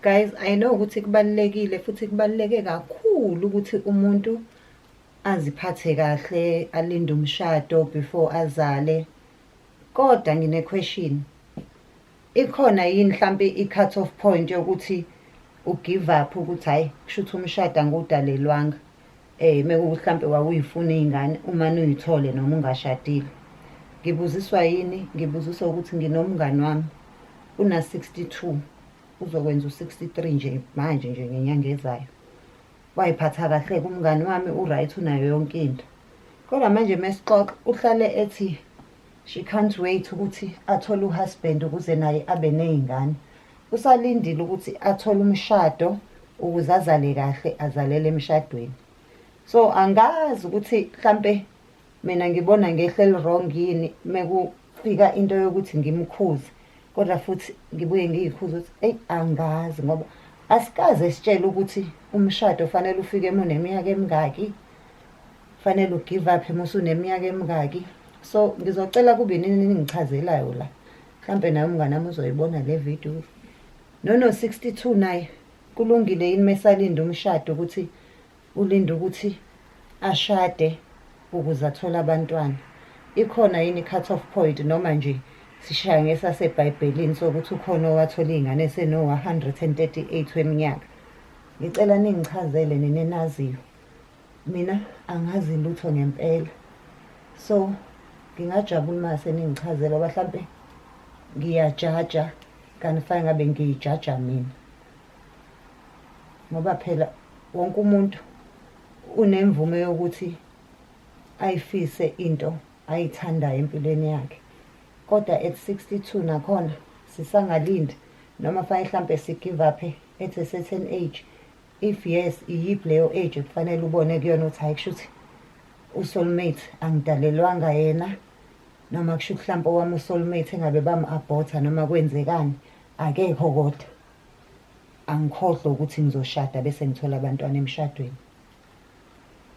Guys, I know ukuthi kubalulekile futhi kubaluleke kakhulu ukuthi umuntu aziphathe kahle, alinde umshado before azale. Kodwa ngine-question. Ikhona yini mhlampe i-cut off point yokuthi u-give up ukuthi hhayi, kushuthi umshado angiwudalelwanga? Mekuwukuthi hlampe wawuy'funa iy'ngane umane uy'thole noma ungashadile. Ngibuziswa yini? Ngibuziswa ukuthi nginomngani wami una-62, uzokwenza u-63 nje manje nje ngenyanga ezayo. Way'phatha kahle-ke umngani wami, u-right, unayo yonke into. Kodwa manje mesixoxa uhlale ethi she can't wait ukuthi athole u-husband ukuze naye abe ney'ngane. Usalindile ukuthi athole umshado ukuze azale kahle, azalele emshadweni. So angazi ukuthi mhlampe mina ngibona ngehlo eli-wrong yini mekufika into yokuthi ngimkhuze, kodwa futhi ngibuye ngiy'khuze ukuthi eyi, angazi, ngoba asikaze sitshele ukuthi umshado fanele ufike uma uneminyaka emingaki, fanele u-give up uma usuneminyaka emingaki. So ngizocela kube inini ningichazelayo la. Mhlampe naye umngani wami uzoyibona le video. Nono-62 naye kulungile yini mesalinda umshado, ukuthi ulinde ukuthi ashade ukuze athole abantwana? Ikhona yini i-cut off point, noma nje sishaya ngesasebhayibhelini sokuthi ukhona owathola iy'ngane eseno-138 weminyaka? Ngicela ningichazele nina enaziyo. Mina angazi lutho ngempela. So ngingajabula uma seningichazela, ngoba hlampe ngiyajaja kanti fanele ngabe ngiyijaja mina. Ngoba phela wonke umuntu unemvume yokuthi ayifise into ayithandayo empilweni yakhe. Kodwa at 62 nakhona sisangalindi, noma fanele hlampe si-give up at a certain age? If yes, iyiphi leyo age ekufanele ubone kuyona ukuthi hhayi, kushuthi u-soulmate angidalelwanga yena, noma kusho ukuthi hlampe owami u-soulmate engabe bam-abort-a noma kwenzekani, akekho, kodwa angikhohlwe ukuthi ngizoshada bese ngithola abantwana emshadweni?